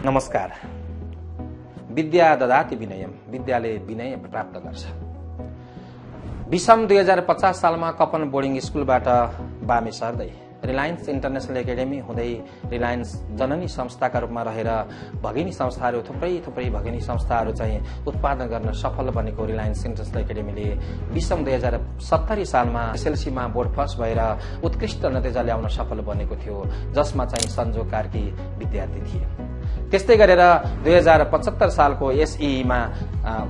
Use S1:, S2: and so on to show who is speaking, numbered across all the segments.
S1: नमस्कार। विद्या ददाति विनयम, विद्याले विनय प्राप्त गर्छ। विषम 2050 सालमा कपन बोर्डिङ स्कुलबाट बामे सर्दै रिलायन्स इन्टरनेशनल एकाडेमी हुँदै रिलायन्स जननी संस्थाका रूपमा रहेर भगिनी संस्थाहरू थुप्रै भगिनी संस्थाहरू चाहिँ उत्पादन गर्न सफल बनेको रिलायन्स इन्टरनेशनल एकाडेमीले विषम 2070 सालमा एसएलसीमा बोर्ड फर्स्ट भएर उत्कृष्ट नतिजा ल्याउन सफल बनेको थियो, जसमा चाहिँ सन्जो कार्की विद्यार्थी थिए। त्यस्तै गरेर 2075 सालको एसईमा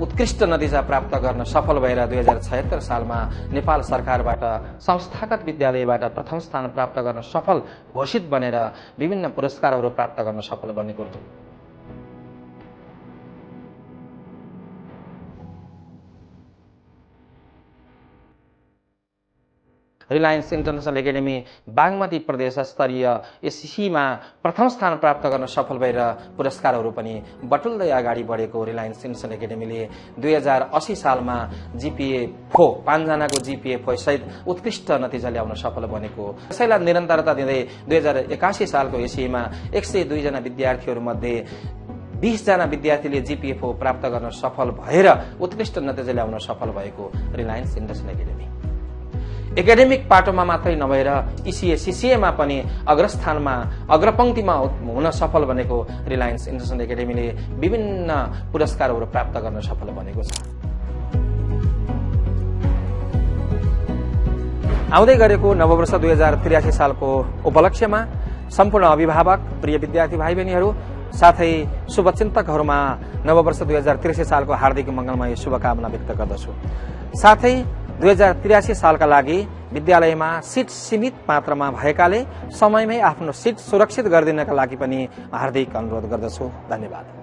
S1: उत्कृष्ट नतिजा प्राप्त गर्न सफल भएर 2076 सालमा नेपाल सरकारबाट संस्थागत विद्यालयबाट प्रथम स्थान प्राप्त गर्न सफल घोषित बनेर विभिन्न पुरस्कारहरू प्राप्त गर्न सफल बनेको थियो। रिलायन्स इन्टरनेशनल एकाडेमी बागमती प्रदेश स्तरीय एससीमा प्रथम स्थान प्राप्त गर्न सफल भएर पुरस्कारहरू पनि बटुल्दै अगाडि बढेको रिलायन्स इन्टरनेशनल एकाडेमीले 2080 सालमा जीपीए 4 5 जनाको जीपीए 4 सहित उत्कृष्ट नतिजा ल्याउन सफल बनेको। यसैलाई निरन्तरता दिँदै 2081 सालको एससीमा 102 जना विद्यार्थीहरू मध्ये 20 जना विद्यार्थीले जीपीए 4 प्राप्त गर्न सफल भएर उत्कृष्ट नतिजा ल्याउन सफल भएको रिलायन्स इन्टरनेशनल एकाडेमी। एकाडेमिक पाटोमा मात्रै नभएर इसीए सीसीएमा पनि अग्रस्थानमा अग्रपंक्तिमा हुन सफल बनेको रिलायन्स इन्टरनेशनल एकाडेमीले विभिन्न पुरस्कारहरू प्राप्त गर्न सफल बनेको छ। आउँदै गरेको नववर्ष 2083 सालको उपलक्ष्यमा सम्पूर्ण अभिभावक, प्रिय विद्यार्थी भाइ बहिनीहरू साथै शुभचिन्तकहरूमा नववर्ष 2083 सालको हार्दिक मंगलमय शुभकामना व्यक्त गर्दछु। साथै 2083 सालका लागि विद्यालयमा सिट सीमित मात्रामा भएकाले समयमै आफ्नो सिट सुरक्षित गरिदिनका लागि पनि हार्दिक अनुरोध गर्दछु। धन्यवाद।